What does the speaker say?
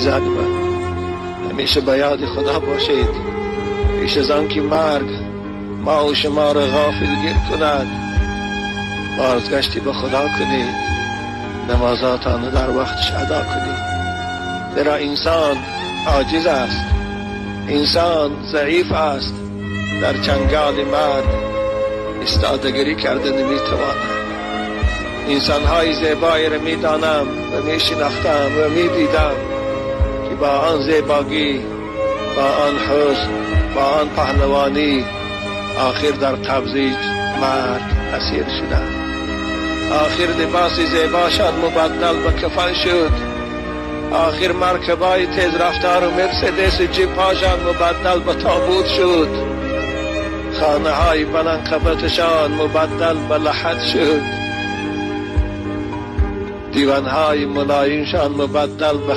Азизони ман, ҳамеша ба ёди Худо бошед. Пеш аз он ки марг мо шуморо ғофилгир кунад, бозгаште ба Худо кунед, намозатонро дар вақташ адо кунед. Зеро инсон оҷиз аст, инсон заиф аст, дар чанголи марг истодагирӣ карда наметавонад. Инсонҳои зебоеро медонам ва мешинохтам ва медидам, ки бо он зебоӣ, бо он ҳусн, бо он паҳлавонӣ охир дар қабзаи марг асир шуданд. Охир либоси зебошон мубаддал ба кафан шуд. Охир маркабҳои тезрафтору Мерседесу ҷипҳошон мубаддал ба тобут шуд. Хонаҳои баландқабаташон мубаддал ба лаҳд шуд. Диванҳои мулоимшон мубаддал ба